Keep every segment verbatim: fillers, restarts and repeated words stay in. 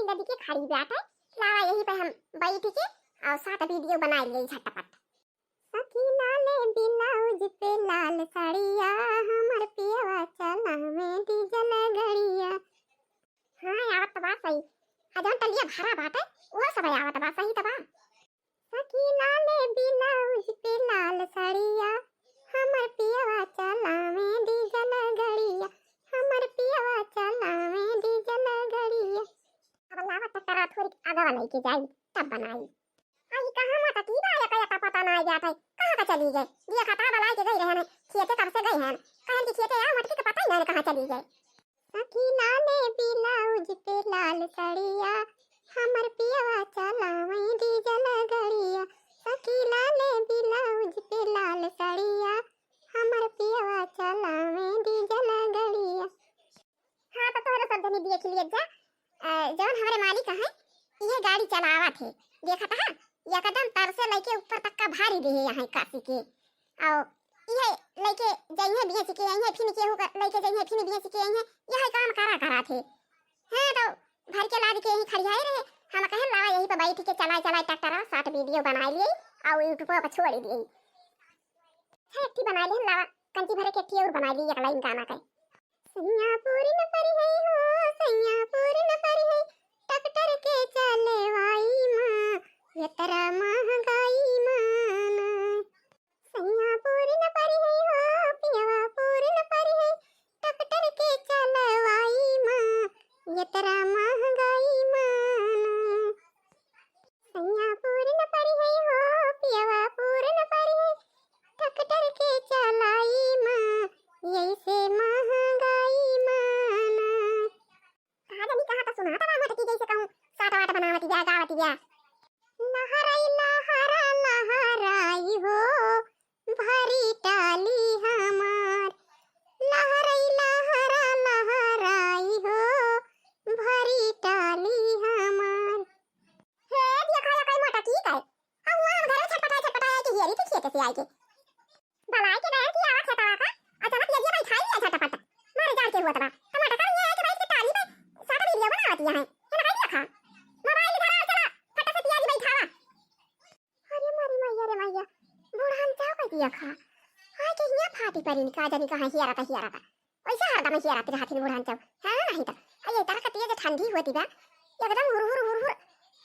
नदी के खड़ी बाटे, लावा यही पे हम बैठ के और साथ वीडियो बनाइ लिए झटपट। सखी लाले ब्लाउज पे लाल साड़िया, हमर पियवा चलावे डीजल गड़िया। हाँ, आवत बा सही। आ जौन टलिया भरा बाटे, उहो सब आवत बा सही त बा। सखी लाले ब्लाउज पे लाल साड़िया, हमर पियवा चलावे डीजल गड़िया, हमर पियवा चलावे डीजल गड़िया। अब लावा टकरा थोड़ी आगवा लइके जाई, तब बनाई। आई कहाँ मोटकी बा, एका एका पता नाइ जात है, कहाँ का चली गए? दिया खता बलाइ के गई रहन, खेते कब से गई हन, कहन कि खेते आओ, मोटकी के पता ही नाइ कहाँ चली गए। सखी लाले ब्लाउज पे लाल साड़िया, हमर पियवा चलावे डीजल गड़िया। सखी लाले ब्लाउज पे लाल साड़िया, हमर पियवा चलावे डीजल गड़िया। हाँ, तो तोहरे सब जनी देख लिए जा। अ, जौन हमरे मालिक हैं, इहे गाड़ी चलावत है। देखत है, एकदम तर से लइके ऊपर तक का भारी देहे यहाँ काशी के। और इहे लइके जइहे बेच के, अइहे फिर केहू का लइके जइहे फिर बेच के, अइहे, यही काम करा करा थे। हाँ, तो भर के लाद के यहीं खड़ियाए रहे। हम कहे, "लावा, यहीं पे बैठ के चलाए चलाए ट्रैक्टर, साथ वीडियो बनाइ लिए और YouTube पर छोड़ दिए।" है, एक ठे बनाइ लिए, लावा, कंची भरे के एक ठे और बनाइ लिए, एक लाइन गाना का। सैया पूरी न परी है हो, सैया पूरी न परी है, ट्रैक्टर के चलवाई माँ, यतरा महंगाई माँ ना। सैया पूरी न परी है हो, पियवा पूरी न परी है, ट्रैक्टर के चलवाई माँ, यतरा महंगाई माँ ना। सैया पूरी न परी है हो, पियवा पूरी न परी है, ट्रैक्टर के चलाई माँ, यैसे महंगाई माँ ना। कहाँ जानी कहाँ तो सुनात बा मोटकी जैसे कहूँ साट वाट बनावत बिया, गावत बिया। लहराई लहरा लहराई हो, भरी टाली हमार, लहराई लहरा लहराई हो, भरी टाली हमार। हे, देखा या कई मोटकी के। अब हुआ हम घर में छटपटाए, छटपटाए के हियरी के खेते से आए के। बलाए के गए कि आवा खेतवा का, अचानक ये, ये बैठाई लिया झटपट। मारे जान के हुआ तबा। टमाटर का ये है कि बैठ के टाली पे साथ वीडियो बनावत यहाँ है। ये ना कहीं देखा। मोबाइल धरा और चला, फट से पियाजी बैठावा। अरे मारी मैया रे मैया, बूढ़ा हम चाव कर दिया खा। हाय के हिया फाटी परी, का जानी कहाँ हिया रहता, हिया रहता। वैसे हरदम हिया रहती रहती बूढ़ा हम चाव। हाँ, नहीं तो। अरे, ये तरह का तेज ठंडी होती बा, एकदम हुर हुर हुर हुर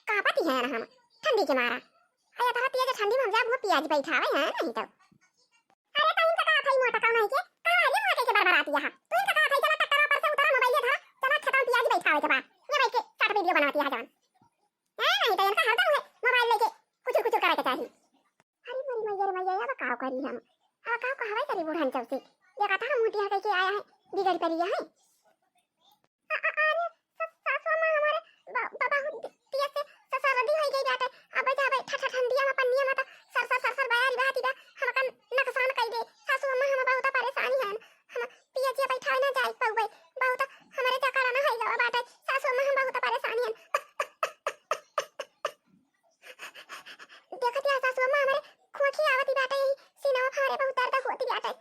कांपती है ना हम, ठंडी के मारा। अरे, ये तरह तेज ठंडी में हम जाब, वो पियाजी बैठावे हैं, नहीं तो। अरे, तो इनका कहा था, मोटा कौन है के? कहाँ है ये मोटे के बरबराती यहाँ? तू इनका कहा था, चला ट्रैक्टर पर से उतरा, मोबाइल ये धरा, चला खेतवा में पियाजी बैठावे के बा। ये बैठ के साथ वीडियो बनावती है जवान। हैं, नहीं तो इनका हरदम है मोबाइल लेके कुचुर कुचुर करे के चाही। अरे मोरी मैया रे मैया, अब का करी हम? अब का कहवे करी बूढ़न चौसे? देखा था हम मुटिया कह के आया है, बिगड़ पड़ी है। अ-, अ-, अरे स-, सासू अम्मा हमारे ब-, ब-, बहुत दि-, दिया से स-, सर्दी हो गई बाटे। अब जावे ठा-, ठा-, ठंडिया में पन्निया में तो सर, सर, सर, सर बयारी बाती बा। हमका नुकसान कई दे। सासू अम्मा हम बहुत परेशानी है। हम पिया जी बैठा ना जाए पउबे। बहुत हमरे जकड़ा ना है गवा बाटे। सासू अम्मा हम बहुत परेशानी है। देखत या सासू अम्मा, हमरे खोखी आवती बाटे, सीनवा फारे बहुत दर्द होती बाटे।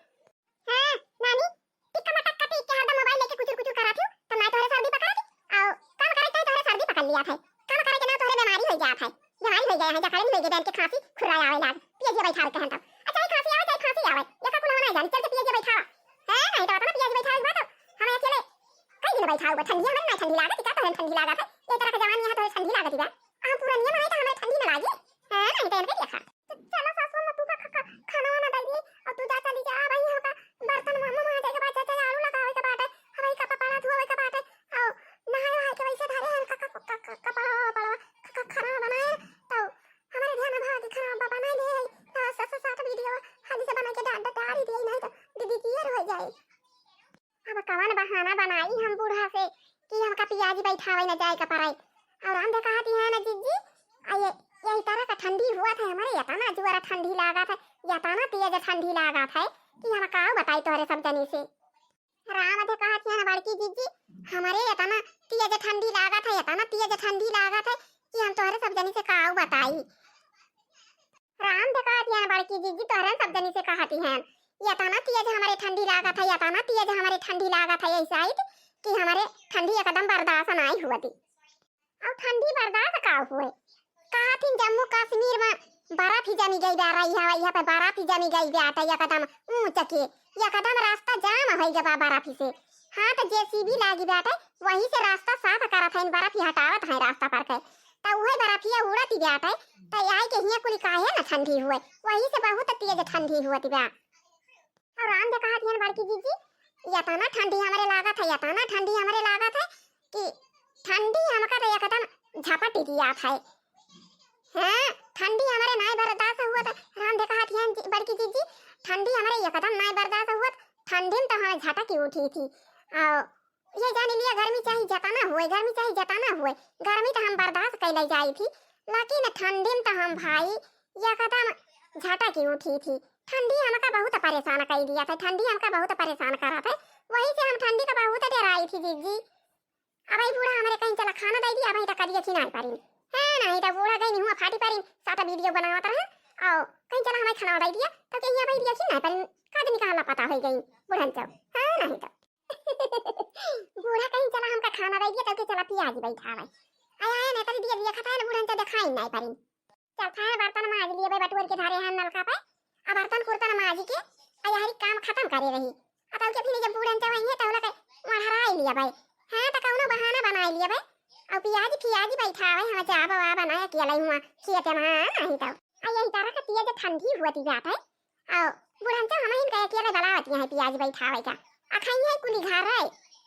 हाँ, नानी, टिक्का मटक कटी के हरदम मोबाइल लेके कुचुर कुचुर करत हो, त ना तोहरे सर्दी पकड़त, आओ, काम करे तो तोहरे सर्दी पकड़ लिया था, काम करे के ना तोहरे बीमारी हो जात है, बीमारी हो गया है, जकड़न हो गए, बैठ के खांसी खुर्रा आवे लाग, पिया जी बैठा कहन तब, आ चाहे खांसी आवे, चाहे खांसी आवे, ये का कुल ना जानी, चल के पिया जी बैठा, है नहीं तो अपना पिया जी बैठा हुआ तो, हमें अकेले कई दिन बैठा हुआ, ठंडी हमें ना ठंडी लागत, का तोहरे ठंडी लागत है, ये तरह के जवानी है तोहरे ठंडी लागत बा, हम पूरा नियम है तो हमें ठंडी ना लागी, है नहीं तो इनके देखा। चला सासू अम्मा, तू का खा-, खा-, खाना वाना दे दी और तू जा, चली जा, भाई, यहाँ का बर्तन मा-, मा-, माजे के बाद, जा, जा, झाड़ू लगावे के बाटे, हमारी कपड़ा पड़ा धोवे के बाटे, और नहाए वहाए के वैसे धरे हैं, का-, का-, का-, का-, कपड़ा वपड़ा, का-, का-, खाना बनाए, तो हमारे ध्यान में भाग खाना बा-, बनाए दे है, तो स-, स-, साथ वीडियो हाली से बना के डा-, डा-, डाल ही दिए, नहीं तो दीदी की ये रह जाए। अब कवन बहाना बनाई हम बूढ़ा से कि हमका पियाजी बैठावे न जाए के पड़े। और हम तो कहती है ना जिज्जी, आ ये, यही तरह का ठंडी हुआ था हमारे, इतना जुआरा ठंडी लागत है, इतना तेज ठंडी लागत है कि हम का बताई तोहरे सब जनी से। राम दे कहती है ना बड़की जिज्जी, हमारे इतना तेज ठंडी लागत है, इतना तेज ठंडी लागत है कि हम तोहरे सब जनी से का बताई। राम दे कहती है बड़की जिज्जी, तोहरे सब जनी से कहती हैं, इतना तेज हमारे ठंडी लागत है, इतना तेज हमारे ठंडी लागत है, ऐसा है कि हमारे ठंडी एकदम बर्दाश्त नाई हुआ थी। अउ ठंडी बर्दाश्त का हुए? कहा थिन जम्मू कश्मीर मा बर्फ ही जमी गई बा, रही हवा यहाँ पे बर्फ ही जमी गई बाटे, एकदम ऊंच के, एकदम रास्ता जाम होइ गवा बर्फ ही से। हाँ, तो जेसीबी लागी बाटे, वही से रास्ता साफ करत हैं, बर्फ ही हटावत हैं रास्ता पर के। तो उहे बर्फिया उड़त ही बाटे, तो आई के हियाँ कुली काहे न ठंडी हुए, वही से बहुत तेज ठंडी हुअत बा। और राम दे कहत हियन बड़की जीजी, "यतना ठंडी हमरे लागत है, यतना ठंडी हमरे लागत है कि ठंडी हमका तो एकदम झपट ही दियात है।" हाँ, ठंडी हमरे नाय बर्दाश्त हुअत। राम दे कहत हियन जी, बड़की जीजी, "ठंडी हमरे एकदम नाय बर्दाश्त हुअत, ठंडी में तो हमें झटक ही उठी थी।" और ये जान लिया, गर्मी चाहे जतना हुए, गर्मी चाहे जतना हुए, गर्मी तो हम बर्दाश्त कैले जाई थी, लेकिन ठंडी में तो हम भाई एकदम झटक ही उठी थी। ठंडी हमका बहुत परेशान कर दिया था, ठंडी हमका बहुत परेशान करा था, वही से हम ठंडी का बहुत डराई थी जीजी। अब ई बूढ़ा हमरे कहीं चला खाना दे दिया, अब ई तो करिए खिनाई पारिन। हाँ, नहीं तो बूढ़ा गई हुआ फाटी पारिन, साटा वीडियो बनावत रहे, और कहीं चला हमें खाना दे दिया, तो कहीं अब ई खिनाई पारिन, का दिन का हल्ला पता हो गई बुढ़न चौ। हाँ, नहीं तो। बूढ़ा कहीं चला हमका खाना दे दिया, तो के चला पियाजी बैठावे। आया है ना, तरी दिया दिया खाता है ना, बूढ़न चौ दिखाई नहीं पारिन। चल, थाहे बर्तन माज लिए बे, बटुअर के धरे हैं नलका पे। अब बर्तन कुर्तन माज के, आ यहरी काम खत्म करे रही। अब तब के फिर जब बूढ़न चौ आई है, तब लगे मढ़राई लिया बे। हाँ, तो कौनो बहाना बनाई लिया बे। और पियाजी, पियाजी बैठावे, हम जाब वा बनाए के अलाई हुआ, खेत में, हाँ, नहीं तो। आ यही तरह का पियाज ठंडी हुआ दी जात है। और बुढ़न चौ हम इनका अकेले बलावत यहाँ पियाजी बैठावे का। आ खाई है कुली घर है।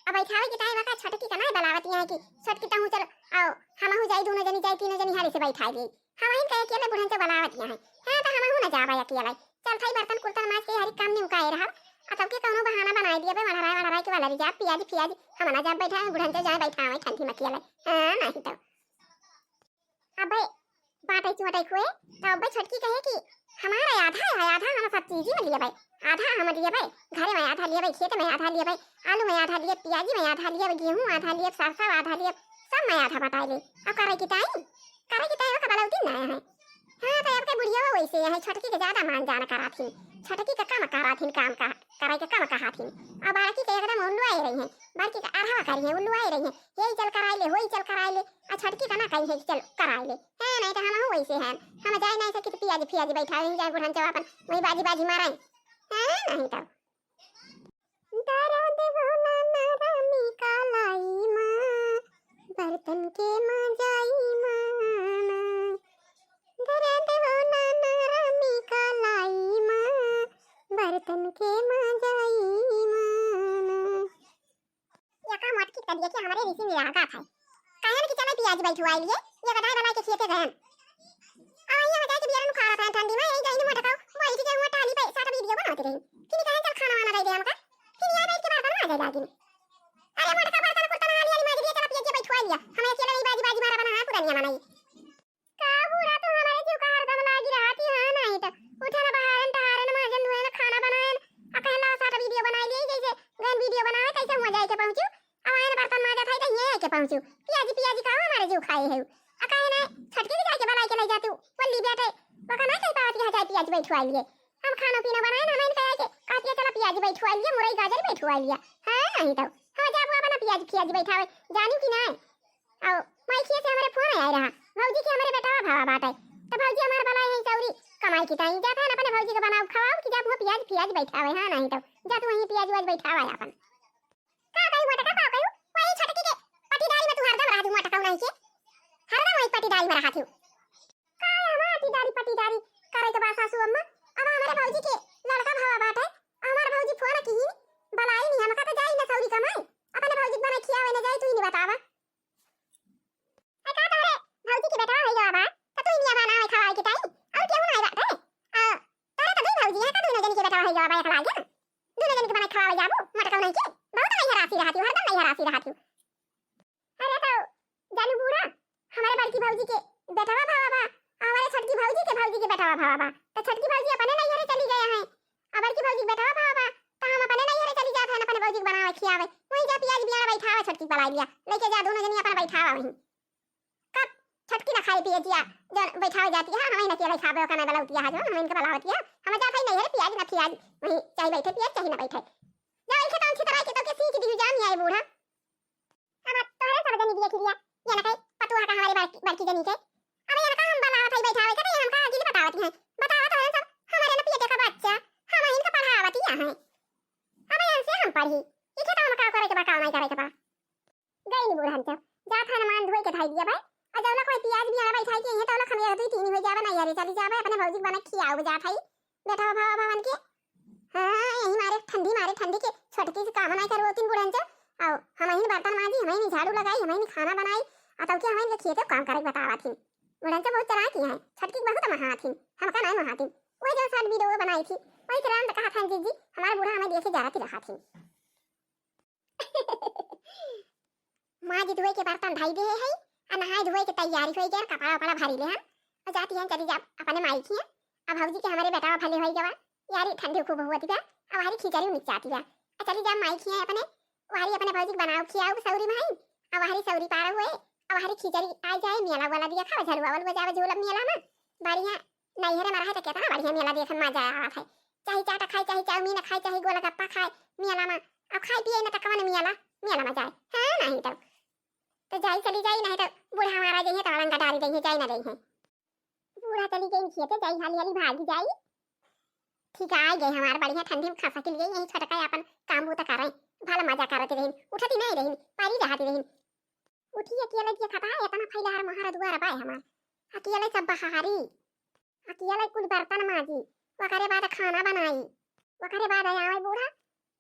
अब बैठावे के टाइम का छोटकी का नहीं बलावत यहाँ की, छोटकी तहूँ चल, आओ, हमहू जाई, दोनों जनी जाई, तीनों जनी हाली से बैठाई ली। हम इनका अकेले बुढ़न चौ बलावत यहाँ है। हाँ, तो हमहू ना जाबा अकेले। चल भाई, बर्तन कुर्तन माज के हरी काम निमकाए रहा। आ तब के कौनो बहाना बनाई दिया बे, मढ़राई, मढ़राई के वाला रिजाब, पियाजी, पियाजी, हम ना जाब बैठा, बुढ़न चौ जाए बैठा हुए ठंडी में अकेले। हाँ, नहीं तो। अबे बाटे चुअटे खुए, तो अबे छोटकी कहे कि हमारा आधा है, आधा हम सब चीजी में लिए बे, आधा हम लिए बे, घरे में आधा लिए बे, खेत में आधा लिए बे, आलू में आधा लिए, पियाजी में आधा लिए, गेहूं आधा लिए, सरसों आधा लिए, सब में आधा बटाए ले। अब करे की टाइम, करे की टाइम का बलौती ना है। हाँ, तो अब के बुढ़िया वैसे है, छोटकी के ज्यादा मान जान करा थी, छोटकी का कम करा थी काम का, करे के कम कहा थी। अब बड़की के एकदम उल्लू आए रही है, बड़की का अरहवा करी है, उल्लू आए रही है, ये चल कराए ले, वही चल कराए ले, आ छोटकी का ना कही है कि चल कराए ले। हाँ, नहीं तो हम हूँ वैसे हैं, हम जाए नहीं सकी तो पियाजी, पियाजी बैठा रही जाए बुढ़न चौ अपन, वही बाजी, बाजी मारे। हाँ, नहीं तो। दर्द होला नरमी कलाई मा, बर्तन के मजाई मा ना। दर्द होला नरमी कलाई मा, बर्तन के मजाई मा ना। या का मटकी कर दिया कि हमारे ऋषि निरागा था। कहे न कि चला पियाजी बैठवाई लिए, ये गदाय वाला के खेते गए। अब यहाँ जाए के बियर नु खा रहा था ठंडी में, यही जाए नु मोटका, वो इसी के हुआ टाली पे साथ वीडियो बनाते रही। कि नहीं कहे चल खाना वाना दे दे हमका। कि नहीं आए बैठ के बर्तन माजे लागिन। अरे मोटका बर्तन कुर्तन हाली हाली माज दिया, चला पियाजी बैठवाई लिया। हमें अकेले नहीं बाजी बाजी मारा बना है पुरानिया मनाई। का बूढ़ा तू हमारे जीव का हरदम लागी रहती है, नहीं तो उठे ना बहारन टहारन माजन धोए ना खाना बनाएन, आ कहला साथ वीडियो बनाई लिए जैसे गन वीडियो बनावे कैसे हुआ जाए के पहुँचू। अब आए ना बर्तन माजा था तो ये आए के पहुँचू। पियाजी पियाजी का हमारे जीव खाए है। आ कहे ना छोटकी के जाके बनाई के ले जातू। बोली बेटे, वो का ना कह पावत कि जाए पियाजी बैठवाई लिए। हम खाना पीना बनाए ना, हम इनका आए के कहती है चला पियाजी बैठवाई लिए, मुरई गाजर बैठवाई लिए। हाँ, नहीं तो। हाँ, जाबू अपना पियाजी पियाजी बैठावे, जानी कि नहीं? आओ, माई खिए से हमरे फोन आए रहा, भौजी के हमरे बेटवा भावा बाटे। तो भौजी हमार बलाई है सौरी, कमाई की ताई जात है ना अपने भौजी के बनाओ खवाओ कि जा तू पियाज, पियाज बैठावे, हाँ नहीं तो जा तू वहीं पियाज उआज बैठावा है अपन। का कही मोटका, का कही? वही छोटकी के पटीदारी में तू हरदम रह जू मोटका नहीं के, हरदम वही पटीदारी में रहा थी। का हमार पटीदारी, पटीदारी करे के बा सासू अम्मा? अब हमारे भौजी के लड़का भावा बाटे, हमार भौजी फोन की बलाई नहीं, हमका तो जाई ना सौरी कमाई, अपने भौजी के बनाई खियावे ना जाई, तू ही नहीं बतावा। ए, का तोहरे भौजी के बेटवा होई गवा बा, त तू ही मियाँ बनावे खवाए के ताई, और केहू ना बाटे? आ, तोहरे त दुई भौजी है, त दुनो जनी के बेटवा होई गवा बा, एक लागे। दुनो जनी के बनाए खवावे जाबू, मोटका नहीं के? बहुत नैहरासी रहती हूँ, हरदम नैहरासी रहती हूँ। अरे तो जानू बूढ़ा, हमारे बड़की भौजी के बेटवा भावा बा, हमारे छोटकी भौजी के भौजी के बेटवा भावा बा, त छोटकी भौजी अपने नैहरे चली गए हैं, आ बड़की भौजी के बेटवा भावा बा, त हम अपने नैहरे चली जात हन, अपने भौजी के बनावे खियावे, वहीं जा पियाज बियाड़ बैठावे, छोटकी के बलाई लिया, लेके जा दुनो जनी अपन बैठावा वहीं। कब छोटकी ना खाई पिए जिया, जो बैठावे जाती है, हम इनके अकेले खाबे, ओका ना बलौतिया है, जो हम इनके बलावतिया, हम जात है नहीं है पियाज ना पियाज, वहीं चाहे बैठे पियाज, चाहे ना बैठे। जा इनके तो अच्छी तरह के तो के सींच दी जान आए बूढ़ा। अब तोहरे सब जनी दिए खिरिया, ये ना कहे, पतुआ जनी के। अब इनका हम बलावत हई बैठावे के, त ये हमका अगिल बतावत हैं। बतावत हन सब, हमरे न पेटे का बच्चा, हमहिन का पढ़ावत ही हैं। अब इनसे हम पढ़ी, ई खेतवा में का करे के बा, का नाहीं करे के बा। गई नी बूढ़न सब, जात हन मान धोए के धई दिया भाई। और जब लोग कोई पियाज भी आना बैठाई के, ये तो लोग हम एक दुई तीन हो जावे ना, यारे चली जावे, अपने भौजी के बना खियाओ जात हई। बेटा भवा भवन के। हाँ, यही मारे ठंडी, मारे ठंडी के छोटकी से काम नाहीं करवो तीन बूढ़न से। आओ, हमहिन बर्तन माजी, हमहिन झाड़ू लगाई, हमहिन खाना बनाई, आ तब के हमहिन के खेते काम करे के बतावा थी। बूढ़न से बहुत चलाकी हैं, छोटकी बहुत महा थी, हमका नाहीं महा थी। वही जो साथ वीडियो बनाई थी, वही तरह तो कहा था जीजी, हमारा बूढ़ा हमें देखे जरा ती रहा थी। माजी धोए के बर्तन धई दे है, आ नहाए धोए के तैयारी होई गया, कपड़ा उपड़ा भरी ले हम, और जाती हैं चली जा अपने माई खिया। अब भौजी के हमरे बेटा भले होई गवा, यारी ठंडी खूब हुआ दिया, अब हरी खिचड़ी मिच जाती है, आ चली जा माई खिया अपने, वहरी अपने भौजी के बनाओ खियाओ सौरी माई, अब हरी सौरी पार हुए, अब हरी खिचड़ी आ जाए, मेला वाला दिया खाओ, झलुआ वलुआ जावे झूलब मेला में, बढ़िया नैहरे में रहे तो कितना बढ़िया मेला देखे में मजा आवत है, चाहे चाट खाए, चाहे चाउमीन खाए, चाहे गोलगप्पा खाए मेला में, अब खाए पिए न तो कवन मेला, मेला में जाए, हाँ नाहीं तो, तो जाई चली जाई, नाहीं तो बूढ़ा हमारा जइहे तो अड़ंगा डारी दइहे, जाई ना दइहे। बूढ़ा चली गई खेते, जाई हाली हाली भागी जाई। ठीक आ गए हमार बढ़िया ठंडी में खसा के लिए यही छोटका अपन काम बूता करें, भला मजा करती रहिन, उठती नाहीं रहिन, पारी रहती रहिन। उठी अकेले देखत है, इतना फैला हर मोहर दुआर बाय हमार, अकेले सब बहारी, अकेले कुल बर्तन माजी, ओकरे बाद खाना बनाई, ओकरे बाद आवे बूढ़ा,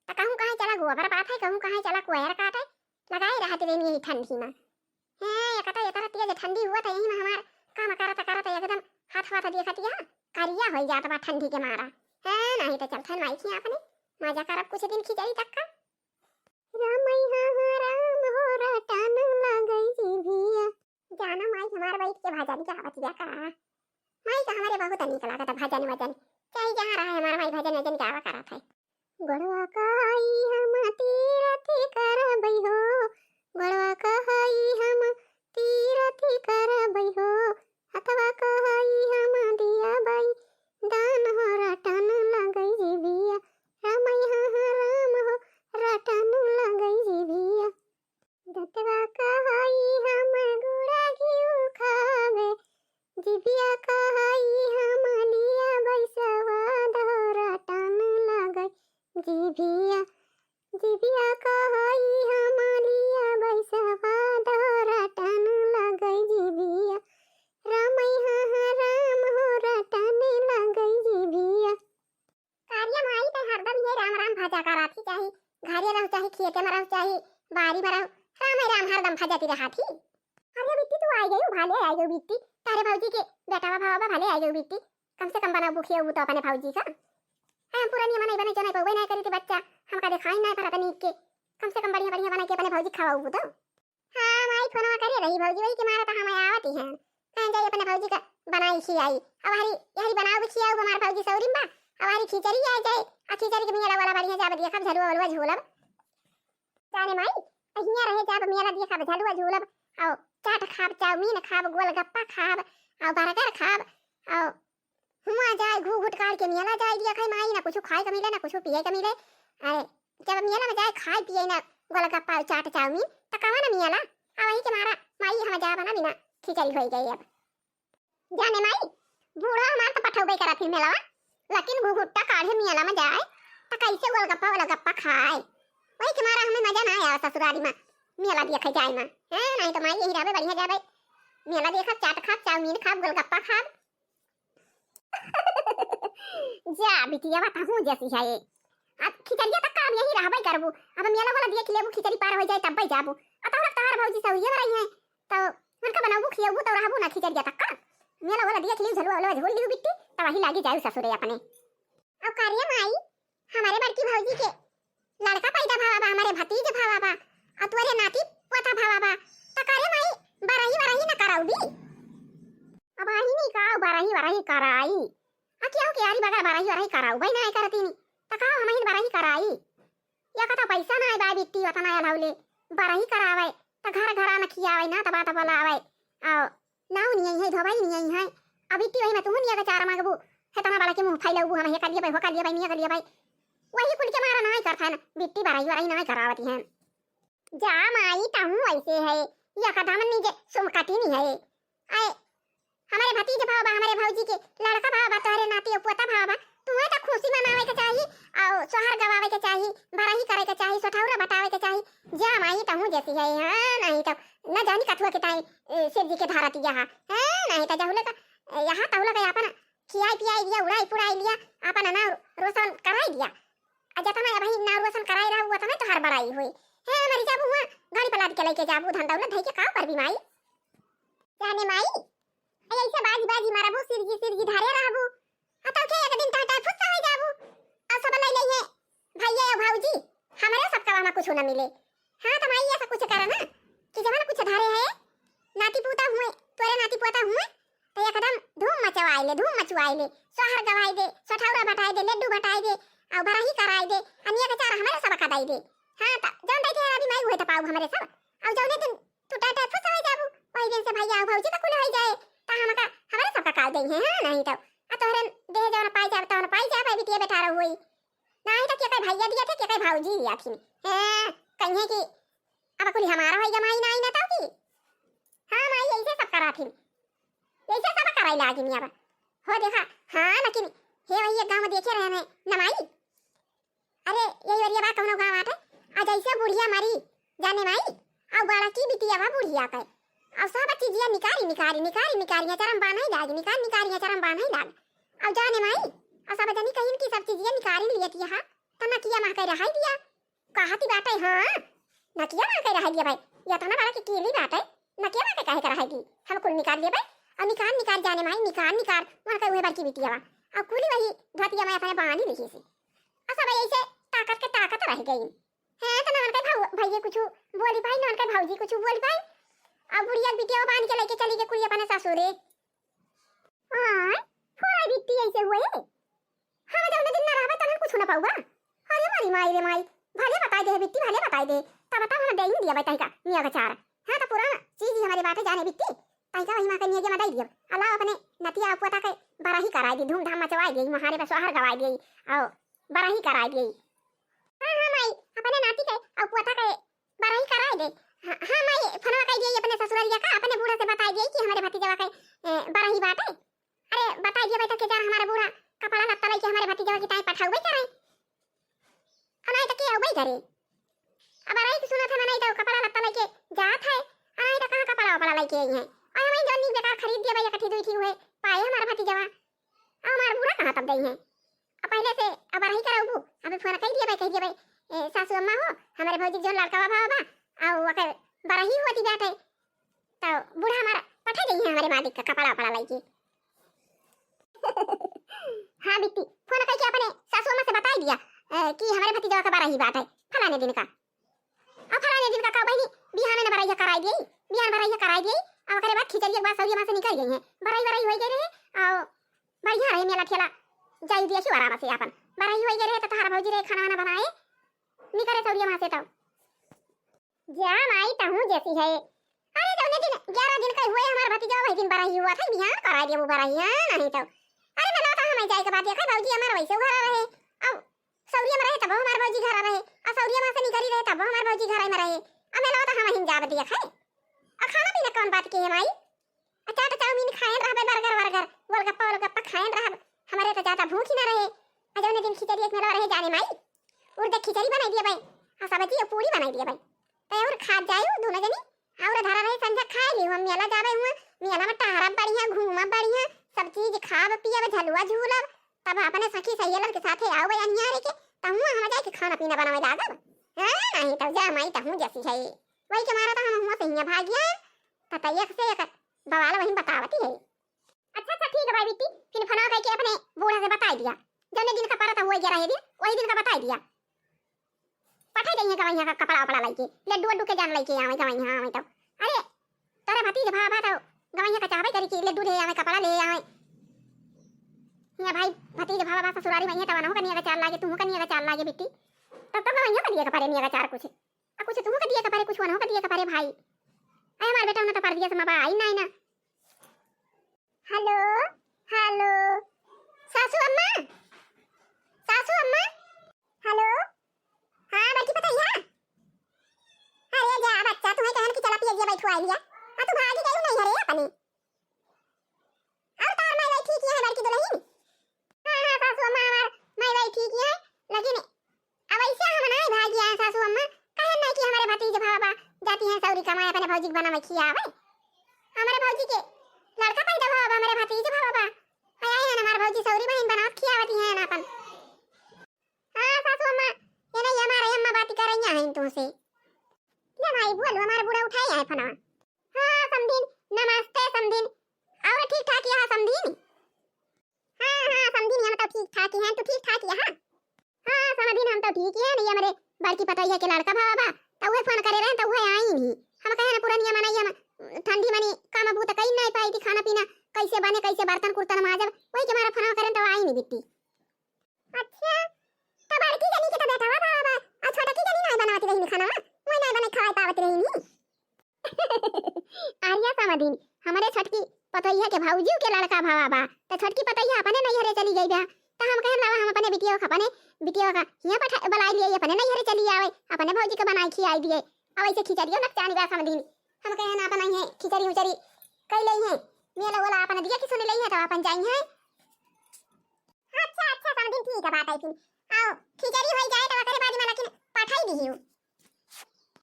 त कहूँ कहे चला गोबर पाथे, कहूँ कहे चला कोयर काटे, लगाए रहत रहिन यही ठंडी में। हैं, एक तो इतना तेज ठंडी हुआ था, यही में हमार काम करत करत एकदम हाथ वाथ देखत यहाँ करिया होई जात बा ठंडी के मारा। हैं, नाहीं तो चलथन माई खिया अपने, मजा करब कुछ दिन खिचड़ी तक का। रामई हा हा राम हो रटन लगई जीभिया। जाना माई हमार बैठ के भजन गावत बिया का। माई का हमरे बहुत नीक लागत भजन वजन, चाहे जहाँ रहे हमार माई भजन वजन गावा करत है। गोड़वा कहाई हम तीरथ करबै हो, गोड़वा कहाई हम तीरथ करबै हो, हथवा कहाई हम दिया बाई दान हो रटन लगई जीभिया, रामई हा हा राम हो रटन लगई जीभिया। दतवा कहाई हम गुड़ा घिउ खावे, जीभिया कहाई हम लिया बैसवा दौरा टन लगई जीभिया, जीभिया कहाई हम लिया बैसवा दौरा टन लगई जीभिया, रामई हा हा राम हो रटन लगई जीभिया। कारिया माई त हरदम ये राम राम भजा करत ही, चाहे घरे रहू, चाहे खेते में रहू, चाहे बारी में रहू, राम ही राम हरदम भजती रहत ही। अरे बिट्टी, तू आई गई, भले आई गई बिट्टी, तारे भौजी के बेटावा भावा भले आई गई बिट्टी, कम से कम बनाओ बुखिया तो अपने भौजी का। हम पुरानी मनाई बने जो नहीं पौबे नहीं करी थी बच्चा, हमका दिखाई नहीं पड़त नीक के, कम से कम बढ़िया बढ़िया बना के अपने भौजी खवाऊ तो। हाँ माई, फोनवा करे रही भौजी, वही के मारे तो हम आवत ही हैं। कहाँ जाई अपने भौजी का बनाई खियाई। अब हरी, यहरी बनाओ भी खियाओ हमार भौजी सौरी में बा। अब हरी खिचड़ी आ जाए, आ खिचड़ी के मेला वाला बढ़िया जाब देखब, झलुआ वलुआ झूलब। जाने माई, अहिया रहे जाब मेला देखब, झलुआ झूलब, और चाट खाब, चाउमीन खाब, गोलगप्पा खाब, और बर्गर खाब, और हुआ जाए घूघूट काढ़ के मेला जाए दिया खाई माई, ना कुछ खाए के मिले, ना कुछ पिए के मिले। अरे जब मेला में जाए खाए पिए ना गोलगप्पा और चाट चाउमीन, त कवन मेला? आ वही के मारा माई हम जाब ना बिना खिचड़ी होई गई। अब जाने माई, बूढ़ा हमार त पठौबे करत ही मेलवा, लेकिन घूघूटा काढ़े मेला में जाए त कैसे गोलगप्पा वोलगप्पा खाए? वही के मारा हमें मजा ना आया ससुरारी में मेला देखे जाए में। हैं, नहीं तो माई यही रहबे बढ़िया जाबे, मेला देखब, चाट खाब, चाउमीन खाब, गोलगप्पा खाब। जा बिटिया, बताहूँ जैसी है ये। अब खिचड़िया तक का अब यही रहबे करबू। अब मेला वाला देख लेबू, खिचड़ी पार हो जाए तब जाबू। अब तोहरा तोहार भौजी सौइये में रही है, तो उनका बनाबू खियाबू तो रहबू ना खिचड़िया तक का। मेला वाला देख लियो, झलुआ वाला झूल लियो बिट्टी, तब वही लागी जाए ससुरे अपने। अब कारिया माई, हमारे बड़की भौजी के लड़का पैदा भवा बा, हमारे भतीज भवा बा, और तोरे नाती पोता भवा बा, त करे माई बरही वरही न कराउबी? अब आही नहीं का बरही वरही कराई? आ क्यों के यारी बगैर बरही वरही कराउबे ना करती नहीं, त का हम ही बरही कराई? या कता पैसा ना है बा बिट्टी, उतना अलौले बरही करावे, त घर घरा न खियावे, ना तबा तबा लावे, आओ नाऊ नहीं है, धोबाई नहीं है। अब इतनी वही में तुहू निया के चारा मांगबू, हेतना बड़ा के मुंह फैलबू, हम हे कर लिए भाई, हो कर लिए भाई, निया कर लिए भाई। वही कुल के मारा नाई करत है ना, बिट्टी बराई बराई नाई करावती है। जा माई, तहू ऐसे है, या कदम नीचे सुमकती नहीं है। आए, हमरे भतीज भाव बा, हमरे भौजी के लड़का भाव बा, तोहरे नाती अउ पोता भाव बा, तुहे त खुशी मनावे के चाही, अउ सोहर गवावे के चाही, बरही करे के चाही, सोठौरा बटावे के चाही। जा माई, तहूँ जैसी है, हाँ, नहीं तो न जानी कथुआ के ताई, ए, शिव जी के धारा तिया हा, हाँ, नहीं तो जहुले का, ए, यहाँ तहुले का अपन खियाई पियाई लिया, उड़ाई पुड़ाई लिया, अपन नाव रोशन कराई लिया। आ जतना अबही नाव रोशन कराई रहा, उतना तोहार बड़ाई होई। हे, मरी जाबू हुआ, गाड़ी पलाद के लेके जाबू, धन दौलत धई के का करबी माई? जाने माई, ए, ऐसे बाजी बाजी मारबू, सिरगी सिरगी धारे रहबू। आ तो के एक दिन टाटा फुस्सा हो जाबू। आ सब लै लइहे, भैया या भौजी, हमरे सबका वहाँ कुछ न मिले। हाँ, तो माई ऐसा कुछ करा ना, कि जवन कुछ धारे है, नाती पूता हुए, तोरे नाती पोता हुए, तो एकदम धूम मचवाई ले, धूम मचवाई ले, सोहर गवाई दे, सोठौरा बटाई दे, लड्डू बटाई दे, अउ बरही कराई दे, अनिया के चार हमरे सब का दाई दे। हाँ, त जौन दाई के रवि माई हुए त पाऊ हमरे सब। अउ जौने दिन तू टाटा फुस हो जाबू, वही दिन से भैया अउ भौजी का कुल हो जाए, त हमका, हमरे सब का काल देई है, हाँ, नहीं तो। आ तोहरे देह जौन पाई जाब, तौन पाई जाब, बिटिया बेटा रहो होई। नहीं तो के कहे भैया दिया थे, के कहे भौजी दिया थी। हाँ, कहिए कि अब कुल हमारा होई गा माई, नहीं ना तो की। हाँ माई, ऐसे सब करा थी, ऐसे सब कराई लागी नहीं अब। हो देखा, हाँ, लेकिन हे वही एक गाँव में देखे रहे हैं न माई। अरे, यही वरिया बा कौनो गाँव आटे, आ जैसे बुढ़िया मरी, जाने माई, अउ बड़की बिटिया बा बुढ़िया के, अउ सब चीजिया निकारी, निकारी, निकारी, निकारी, अचरम बान्हई लाग, निकार, निकारी, अचरम बान्हई लाग। अउ जाने माई, अउ सब जनी कहिन कि सब चीजिया निकारी लियत यहाँ, त नकिया माँ के रहाई दिया। कहती बाटे, हाँ, नकिया माँ के रहाई दिया भाई, ये तो ना बड़ा कि कीली बाटे, नकिया माँ के काहे के रहाई दी? हम कुल निकार लेबे, अउ निकार, निकार जाने माई, निकार, निकार, वहाँ के उहे बड़की बिटिया बा, अउ कुली वही धोतिया में अपने बांधी लिखी सी। आ सब ऐसे ताकत के ताकत रह गई। हैं, तो नवन के भाऊ, भैया कुछ बोली पाई, नवन के भौजी कुछ बोली पाई। अब बुढ़िया बिटिया बांध के लेके चली गई कुली अपने ससुरे। हाँ, थोड़ा बिट्टी ऐसे हुए। हम जौने दिन ना रहबे, तनन कुछ ना पाऊबा। अरे मारी माई रे माई, भले बताई दे बिट्टी, भले बताई दे। तब तब हम दे ही दिया बताई का, मियाँ का चार। हाँ, तो पुराना चीज ही हमारे बाटे जाने बिट्टी। तैका वही माँ के नियगे में दे दियो। अलाव अपने नतिया अउ पोता के बरही कराई दी, धूमधाम मचवाई दी, महारे पे सोहर गवाई दी, अउ बरही कराई दी। हाँ, हाँ माई, अपने नाती के अउ पोता के बरही कराई दे। हाँ, हाँ माई, फोनवा कर दिए अपने ससुररिया का, अपने बूढ़ा से बताई दिए कि हमारे भतीजवा के, ए, बरही बाटे। अरे, बताई दिए बेटा के जान हमारे बूढ़ा कपड़ा लत्ता लेके हमारे भतीजवा की ताई पठाउबे करे। अनाई तो के अउबे करे। अब अनाई तो सुनत है, मनाई तो कपड़ा लत्ता लेके जात है। अनाई तो कहाँ कपड़ा वपड़ा लेके आई है। और हमें जौन नीक बेकार खरीद दिया भाई, इकट्ठी दुई ठी हुए पाए हमारा भतीजवा। अब हमारा बूढ़ा कहाँ तब दई है। अब पहले से अब बरही कराउबू, अबे फोन कह दिया भाई, कह दिया भाई, ए, सासू अम्मा हो, हमारे भौजी के जौन लड़का बा, बा, बा, और ओकर बरही होती बाटे। तो बूढ़ा हमारा पठा देई है हमारे मालिक का कपड़ा वपड़ा लेके। हाँ बिट्टी, फोन करके अपने सासू अम्मा से बताई दिया, ए, कि हमारे भतीजवा का बरही बाटे फलाने दिन का। अब फलाने दिन का का बहिनी, बिहान में बरैया कराई दिए, बिहान बरैया कराई दिए, और ओकरे बाद खिचड़ी एक बार सौरी माँ से निकल गई है, बरई बरई हो गई रहे, और बढ़िया रहे मेला ठेला, जाई दिया क्यों आराम से अपन बरई हो गई रहे, तो तोहरा भौजी रहे खाना वाना बनाए, निकले सौरी माँ से तो। जा माई, तहूँ जैसी है। अरे, जौने दिन ग्यारह दिन का हुए हमार भतीजा, वही दिन बरही हुआ था, बिहान कराई दिया वो बरही, हाँ, नहीं तो। अरे, मेला तो हमें जाए के बाद देखा, भौजी हमार वैसे घर रहे, अब सौरिया में रहे, तब हमार भौजी घर रहे, और सौरिया में से निकली रहे, तब हमार भौजी घर में रहे। अब मेला तो हम ही जाब दिया खाए। और खाना पीना कौन बात की है माई? आ चाट चाउमीन खाएन रहबे, बर्गर वर्गर, गोलगप्पा वोलगप्पा खाएन रहब। हमरे तो ज्यादा भूख ही ना रहे। आ जौने दिन खिचड़ी एक मेला रहे जाने माई, उर्दे खिचड़ी बनाई दिए भाई, आ सब्जी और पूरी बनाई दिए भाई। तो और खा जाए दोनों जनी, और धरा रहे संझा खाए ली। हम मेला जाबे हुआ, मेला में टहरब बढ़िया, घूमब बढ़िया, सब चीज खाब पियब, झलुआ झूलब, तब अपने सखी सहेलर के साथे आओ बजनिया रे के, तब हम जाए के खाना पीना बनावे लागब। हाँ, नहीं तो जा माई, तहूँ जैसी है। वही के मारा तो हम हुआ से हियाँ भाग गया। तब एक से एक बवाल वही बतावती है। अच्छा, अच्छा, ठीक है भाई बिट्टी, फिर फोन करके अपने बूढ़ा से बताई दिया। जौने दिन का परत हुआ गया रहे दिन, वही दिन का बताई दिया। पठाई देइहे गवैया का कपड़ा वपड़ा लइके, लड्डू वड्डू के जान लइके आवे गवैया आवे तो। अरे, तोरे भतीज भावा तो गवैया का चाहबे करी कि लड्डू ले आवे, कपड़ा ले आवे। हिया भाई, भतीज भावा बा ससुरारी में, हिया तब अनहु कनिया का चार लागे, तुहु कनिया का चार लागे बिट्टी। तब तो गवैया का दिए का परे निया का चार कुछ। आ कुछ तुहु का दिए का परे, कुछ अनहु का दिए का परे भाई। अरे हमार बेटा उन्हें तो परदेस में बा, आई ना, आई ना। हेलो, हेलो, सासू अम्मा, सासू अम्मा, हेलो, हाँ, बड़की पतोहिया। अरे जा बच्चा, तुम्हें कहन की चला पिए बैठो आई लिया। आ तू भागी गई नहीं हरे अपने। भौजी के बनावे खियावे। हमरे भौजी के लड़का पैदा भवा बा, हमरे भतीजे भवा बा। आए हैं हमार भौजी सौरी बहिन बनावत खियावती हैं आपन। हाँ सासू अम्मा, ये नहीं हमारे अम्मा बात करैया हैं तुमसे। ले माई बोल, हमारे बूढ़ा उठाए आए फना। हाँ समधीन, नमस्ते समधीन। और ठीक ठाक यहाँ समधीन? हाँ हाँ समधीन, हम तो ठीक ठाक ही हैं, तू ठीक ठाक यहाँ? हाँ समधीन, हम तो ठीक ही हैं, नहीं हमरे बड़की पतोहिया के लड़का भवा बा, तो उहे फोन करे रहे तो उहे आई नहीं। हम कहे ना पुरनिया मनई, हम ठंडी मनी काम बूत कई नहीं पाई थी, खाना पीना कैसे बने, कैसे बर्तन कुर्तन माजब, वही के मारे फोन करें तो आई नहीं बिट्टी। अच्छा, तो बड़की जनी के तो बेटवा भवा बा, और छोटकी जनी नहीं बनावती रही खाना, वही नहीं बना खाए पावत रही नहीं। आर्या समधीन, हमरे छोटकी पतोहिया के भौजी के लड़का भवा बा, तो छोटकी पतोहिया अपने नैहरे चली गई बा। तो हम कहन लावा हम अपने बिटिया का, अपने बिटिया का हियाँ पठा बुलाई लिए, अपने नैहरे चली आवे, अपने भौजी के बनाई खियाई दिए। अब ऐसे खिचड़ियो नकचानी बा समधीन। हम कहन अपन आई है खिचड़ी उचड़ी कई लई है, मेला ओला अपन दिया की सुन लई है तो अपन जाई है। अच्छा अच्छा समधीन, ठीक है बात है फिर। आओ खिचड़ी होई जाए तो ओकरे बाद में लेकिन पठाई दिहियो।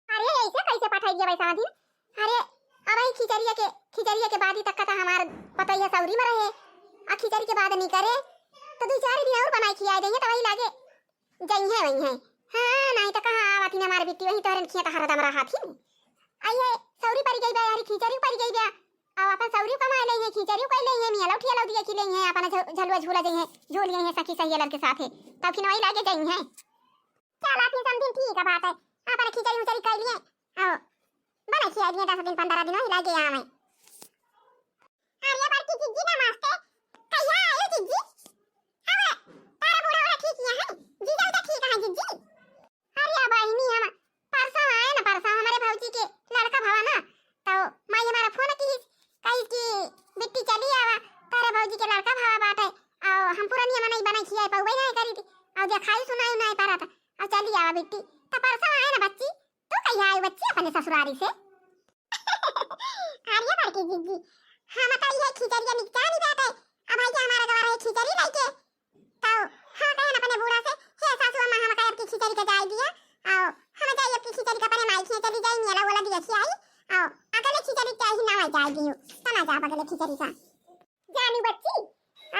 अरे ऐसे कैसे पठाई दिया भाई समधीन? अरे अब ही खिचड़िया के, खिचड़िया के बाद ही तक का तो हमार पतोहिया सौरी में रहे, आ खिचड़ी के बाद नहीं करे तो दो चार दिन और बनाई खियाई देंगे तो वही लागे जई है वही है। हाँ नहीं तो कहाँ आवती ना हमारे बिट्टी, वही तोहरे खिया तो हरदम रहा थी। आइए सौरी पड़ गई बा यारी, खिचड़ी पड़ गई बा। अब अपन सौरी कमाए ले हैं, खिचड़ी कोई ले हैं, मियाँ लौटिया लौटिया खिले हैं, अपना झ-, झलुआ झूला जई हैं, झूल गई हैं सखी सहेलर के साथे, तब खिनवाई लागे जई हैं। चला फिर समधीन ठीक है बात है, अपना खिचड़ी उचड़ी कर लिए, आओ बना खिया लिए दस दिन पंद्रह दिन वही लागे यहाँ में। अरे बड़की जिज्जी नमस्ते, कहिया आयो जिज्जी? अरे तारा बूढ़ा बूढ़ा ठीक है, जीजा उजा ठीक है जिज्जी? अरे बहिनी हम परसों आए ना, परसों हमारे भौजी के लड़का भवा ना, तो माई हमारा फोन की कही कि बिट्टी चली आवा, तारे भौजी के लड़का भवा बाटे, और हम पुरनिया मनई बनाई खियाए पौबे नहीं करी थी, और देखाई सुनाई नहीं पारा था, और चली आवा बिट्टी। तो परसों आए ना बच्ची, तू कहिया आई बच्ची अपने ससुरारी से? अरे बड़की जिज्जी, हम तो ये खिचड़िया निकचानी बाटे, अब भाई के हमारा गवा रहे खिचड़ी लेके, तो हम कहन अपने बूढ़ा से, "हे सासू अम्मा, हम कहे आपकी खिचड़ी का जाए दिया, आओ हम जाए आपकी खिचड़ी का अपने माई खिया चली जाए, मेला ओला दिया खियाई, आओ अगले खिचड़ी चाही ना जाए दियो, तना जा अगले खिचड़ी का।" जानी बच्ची,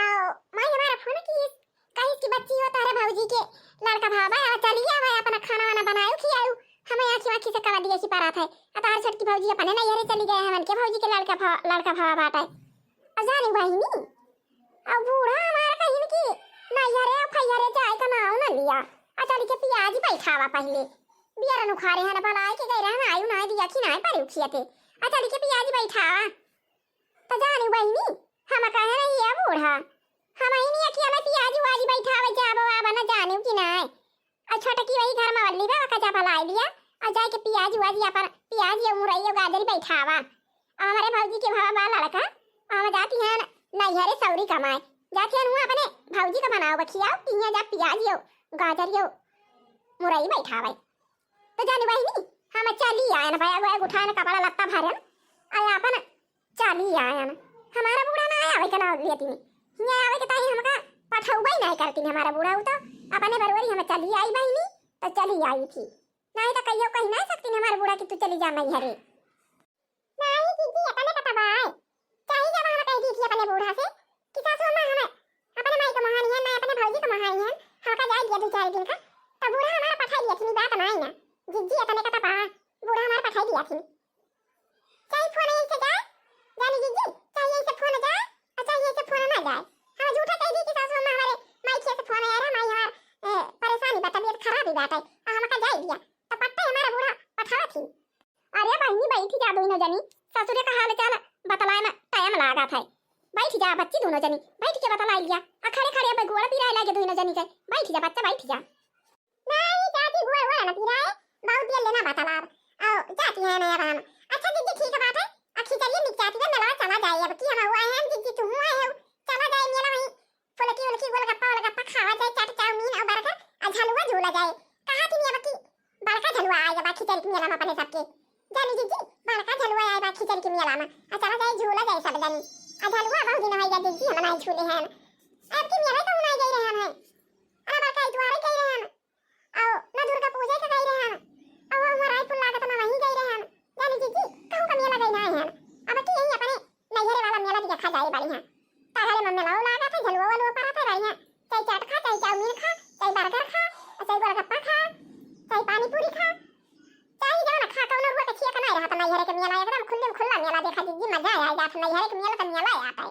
आओ माई हमारा फोन की कहिस कि बच्ची हो तारे भौजी के लड़का भवा बा, चली आवा अपना खाना वाना बनायो खियायो, हमें आँखी आँखी से कवा दिया कि परात है, आ तार छोटकी भौजी अपने नैहरे चली गए, हमन के भौजी के लड़का भवा, लड़का भवा बाटे। आ जानी बहिनी, अब बूढ़ा हमार कहिन कि नैहरे फैहरे जाए का नाव न लिया। आ चल के पियाज बैठावा पहिले। बियरन उखाड़े हन, भलाई के गए रहन, आयु नाय दिया कि नाय परिउ खियते। आ चल के पियाज बैठावा। त जानी बहिनी, हम कहे रही है बूढ़ा, हम ही नहीं अखिया में पियाज उआज बैठावे जाबो आबा न जानिउ कि नाय। और छोटकी वही घर में वल्ली बा, ओका जा भलाई लिया और जाए के पियाज उआज या पर पियाज या मुरई या गाजर बैठावा। और हमारे भौजी के भवा बा लड़का, और हम जाती हैं नैहरे सौरी कमाए, जाती हैं वहाँ अपने भौजी का बनाओ बखियाओ, तिहिया जा पियाज यो गाजर यो मुरई बैठावे। तो जानी बहिनी, हम चली आयन, बैग वैग उठायन, कपड़ा लत्ता भरन, और अपन चली आयन। हमारा बूढ़ा ना आवे के ना लेती, हियाँ आवे के ताई हमका पठौबे नहीं करती हमारा बूढ़ा, उ तो अपने बरवरी हम चली आई बहिनी, तो चली आई थी, नहीं तो कहियो कही नहीं सकती हमारे बूढ़ा कि तू चली जा नैहरे। नहीं दीदी, अपने का तबाय चाही जब हम कह दी थी अपने बूढ़ा से कि सासू अम्मा हम अपने माई को महानी है, ना अपने भौजी को महानी है, हमका जाए दिया दो चार दिन का, तो बूढ़ा हमारा पठाई दिया थी, बात नहीं ना। जिज्जी अपने का तबाय, बूढ़ा हमारा पठाई दिया थी। चाहे फोन यहीं से जाए, जानी जिज्जी, चाहे यहीं से फोन जाए और चाहे यहीं से फोन ना जाए। हम झूठा कह दी कि सासू अम्मा हमारे माई के से फोन आया रहा, माई हमार, ए, परेशानी बा, तबीयत खराब ही बाटे, और हमका जाए दिया, तो पट्टे हमारा बूढ़ा पठावा थी। अरे बहिनी, बैठी जा दोनों जनी, ससुरे का हाल चाल बतलाए में टाइम लागत है। बैठी जा बच्ची, दोनों जनी बैठ के बतलाई लिया। आ खड़े खड़े अब गोड़ पिराए लागे दोनों जनी के। बैठी जा बच्चा, बैठी जा। नहीं चाची, गोड़ वोड़ न पिराए, बहुत देर लेना बतलाब। आओ जाती है मैं अब हम। अच्छा जिज्जी, ठीक बात है, अखी चलिए निक जाती है, मेला चला जाए, अब की हम हुआ है जिज्जी, तुम आए हो, चला जाए मेला वहीं फुलकी उलकी, गोलगप्पा वोलगप्पा खावा जाए, चाट चाउमीन और बर्गर और झलुआ झूला जाए। कहा थी अब की बड़का झलुआ आएगा बा खिचड़ी के मेला में अपने सबके। जानी जिज्जी, बड़का झलुआ आए बा खिचड़ी के मेला में। आ चला जाए झूला जाए सब जानी। आ झलुआ बहुत दिन होइगा जिज्जी हम नहीं झूले हैं। अब की मेला तो नहीं गई रहे हम हैं। अरे बड़का इतवारे गई रहे हम। आओ ना दुर्गा पूजा के गई रहे हम। आओ हमारा रायपुर लागत ना वहीं गई रहे हम। जानी जिज्जी, कहूँ बढ़िया। तहरे में मेला लागत है, झलुआ वलुआ परत है, बढ़िया। चाहे चाट खा, चाहे चाउमीन खा, चाहे बर्गर खा, चाहे गोलगप्पा खा, चाहे पानी पूरी खा, चाहे जौन खा, कौनो रुआ के छिया के नहीं रहत नैहरे के मेला, एकदम खुल्ले में खुल्ला मेला देखा जिज्जी, मजा आ जात नैहरे के मेला तो मेला आता है।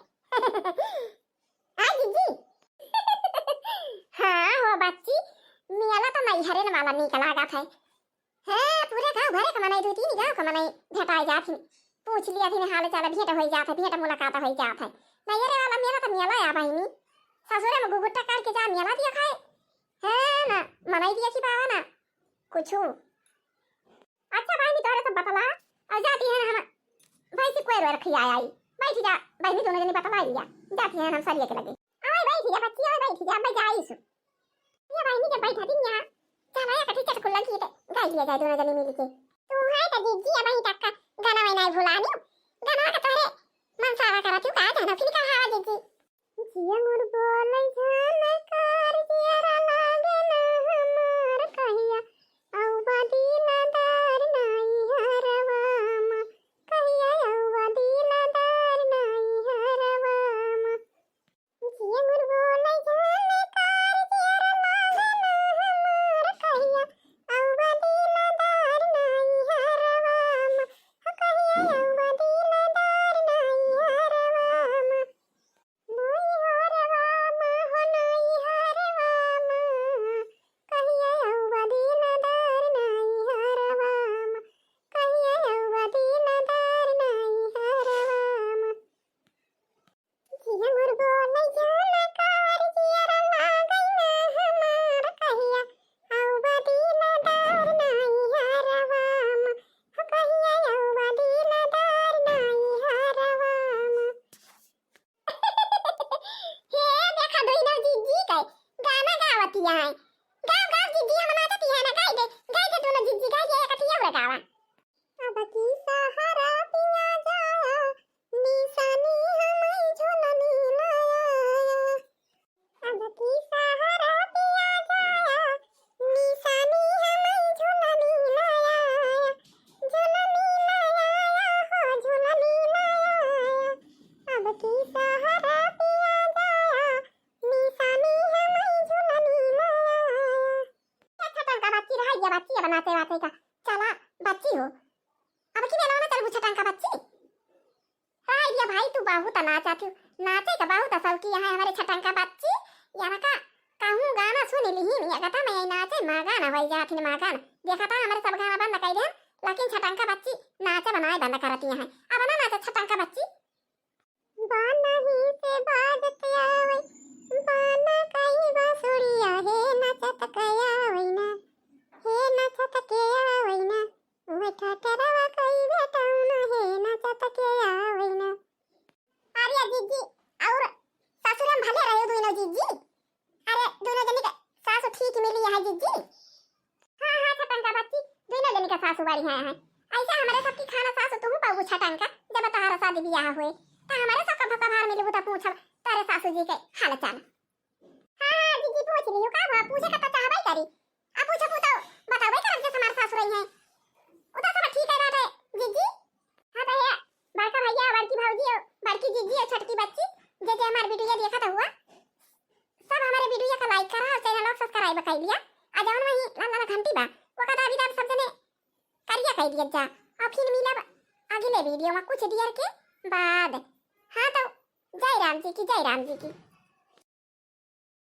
हाँ जिज्जी। हाँ हो बच्ची, मेला तो नैहरे न वाला नीक लागत है। हाँ, पूरे गाँव भरे के मनई, दू तीन गाँव के मनई भेटाए जात ही, पूछ लिया थी हाल चाल, भेंट होई जात है, भेंट मुलाकात होई जात है। नैहरे वाला मेला तो मेला या बहिनी, ससुरे में घुघुट्टा काट के जा मेला दिया खाए। हाँ ना, मनई दिया खिपावा ना कुछ। अच्छा बहिनी, तोरे सब बतला, और जाती है हम भैंसी कोई रोए रखी आई आई। बैठ जा बहिनी, दोनों जनी बतला लिया, जाती है हम सरिया के लगे। आवे बैठ जा बच्ची, आवे बैठ जा, मैं जाई सु। ये बहिनी जब बैठा दिन यहाँ, चला या कठी चटकुल्ला गीत गाई लिया जाए दोनों जनी मिल के। तू है तो जिज्जी, अब ही तक का गाना वाना भुलानी, गाना का तोरे मन सारा करा तू का जाना फिर का हवा जिज्जी। जिया मोर बोलै झनकार, जियरा लागे ना हमार, कहिया अउबा दिलदार नैहरवा मा, कहिया अउबा दिलदार नैहरवा मा। जिया मोर बोलै झनकार, जियरा लागे ना हमार, कहिया अउबा दिलदार नैहरवा मा, हो कहिया अउबा दिलदार नैहरवा मा। नैहरवा मा हो नैहरवा मा, कहिया अउबा दिलदार नैहरवा मा, कहिया अउबा दिलदार नैहरवा मा। जिया मोर बोलै झनकार, जियरा लागै ना हमार, कहिया अउबा दिलदार नैहरवा मा, हो कहिया अउबा दिलदार नैहरवा मा। हे देखा दोनों जिज्जी के गाना गावतिया है। गाओ, गाओ जिज्जी, हम नाचती है ना, गाई दे, गाई दे दोनों जिज्जी, गाई दे, एक अथी और गावा। अब की सहारा पिया जाया, निशानी हमारी झुलनी लाया। अब की सहारा पिया जाया, निशानी हमारी झुलनी लाया, झुलनी लाया हो, झुलनी लाया। अब की सहारा पिया जाया, निशानी हमारी झुलनी लाया। अच्छा टंका बच्ची रहा, ये बच्ची अब नाचे वाचे का। चला बच्ची हो, अब की मेला में चल बुझा टंका बच्ची। हाय रे भाई, तू बहुत नाचा थी, नाचे का बहुत शौकी है हमारे छटंका बच्ची। यार का कहूँ गाना सुन लिही नहीं, अगर तो मैं नाचे मगन हो जात ही मगन। देखा था हमारे सब गाना बंद कर दे, लेकिन छटंका बच्ची नाचे बनाए बंद करती है। अब ना नाचे छटंका बच्ची। बानही से बाजत आवै, बाना कई बांसुरिया, हे नचत के आवै ना, हे नचत के आवै ना, उहे ठठरवा कई बेटौना, हे नचत के आवै ना। अरे जिज्जी, और ससुर में भले रहो दोनों जिज्जी, अरे दोनों जनी के सासु ठीक मिली है जिज्जी। हाँ, हाँ, छटंका बच्ची, दोनों जनी के सासु बढ़िया है। ऐसा हमारे सबकी खाना सासु तुहू पाऊ छटंका, जब तोहरा शादी बियाह हुए, तो हमारे सब का भसा भार मिलबू तो पूछब तारे सासु जी के हाल चाल। हाँ, हाँ, जिज्जी पूछ लियो, का हुआ, पूछे का तो चाहबे करी। आ पूछबू तो बताबे करब जे हमारे सासु रही है। उ तो सब ठीक है बात है, जिज्जी। हाँ तो है, बड़का भैया, बड़की भौजी, बड़की जिज्जी और छोटकी बच्ची, जे जे हमारे वीडियो देखा तो हुआ, सब हमारे वीडियो का like करा और चैनल को सब्सक्राइब कर लिया। आ जौन वही लाल लाल घंटी बा, वो का दाबी दाब सब जने करिया कर दिया जा। और फिर मिलब अगले वीडियो में कुछ देर के बाद। हाँ तो जय राम जी की, जय राम जी की।